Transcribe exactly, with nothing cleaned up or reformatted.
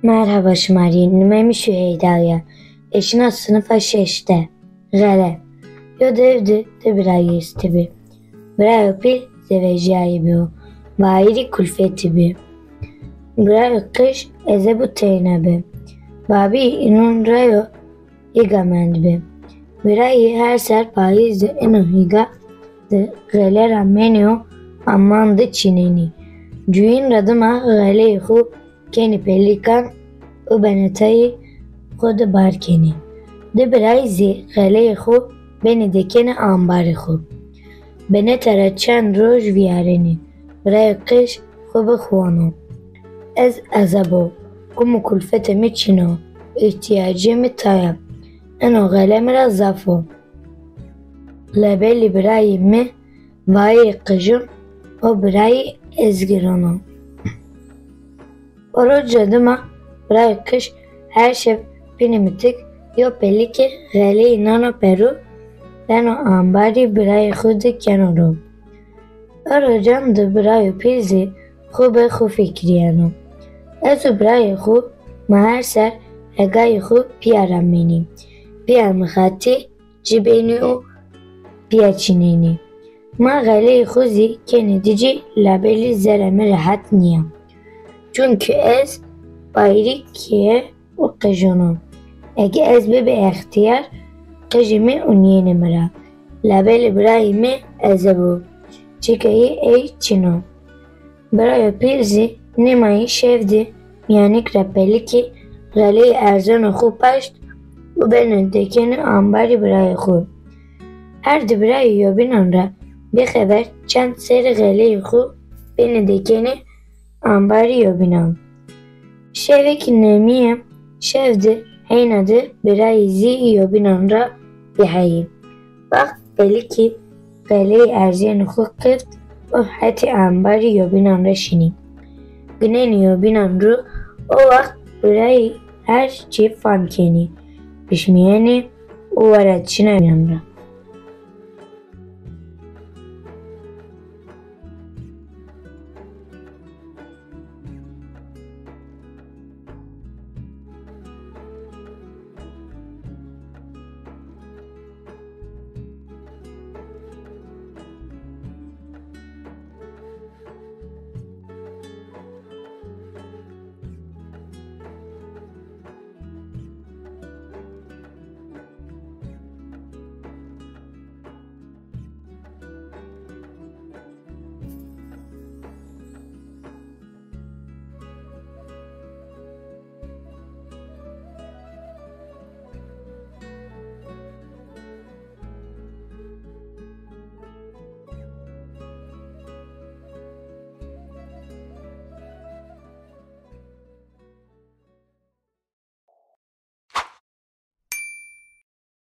Merheba şima rê, nimê mi Şuheyda ya. Ez şina sinifa şeş de. Xele. Yo dev de di birayî estibî. Birayo pîl zewejîyayî bîyo. Vayîrî kulfetî bî. Birayo qij ezeb û teyna bi. Babî înon ra yo hîga mendbi. Birayî her ser payîz de ino hîga de xele ra menî û aman de çînenî. Cuyîn ra dima xeleyê xo kenî pelîkan û benetayî xo de bar kenî. Di birayî zî xeleyê xo benî dekenî ambarê xo. Beneta ra çend roj vîyarenî. Birayo qij xo bi xo wano: Ez ezeb o, kum û kulfetê mi çin o, îhtîyacê mi tay a. Ino xele mi ra zaf o. Labelî birayî mi vayîrî qijon û birayî ez giron o. O roca dima birayê qij her şev pînî mitik yo pelîkê xeleyî nano peru, beno ambarî birayê xo de keno ro. O rocan de birayo pîl zî xo bi xo fikirîyeno: Ez û birayê xo ma her ser hegayê xo pîya ra menî. Pîya mi xatî ci benî û pîya çînenî. Ma xeleyê xo zî kenê di cî, labelî zerrê mi rehet nîya. Çunkî ez vayîrî keye û qijon o. Eke ez bibi extîyar, qijê mi unîyenê mi ra. Labelê birayê mi ezeb o. Çikayî ey çin o. Birayo pîl zî nîmayî şev de mîyanik ra pelîkê xeleyî erzeno xo paşt û beno dekenî ambarî birayê xo. Her di birayî yobînan ra bêxeber çend serrî xeleyê xo benî dekenî ambarî yobînan. Şevêkî nemîye şev de heyna di birayî zî yobînan ra biheyî. Waxt pelîkê xeleyî erzîyenî xo qift û hetê ambarî yobînan ra şinî. Ginenî yobînan ro, o waxt birayî her çî fam kenî, bişmîyenî û wera çîna yobînan ra.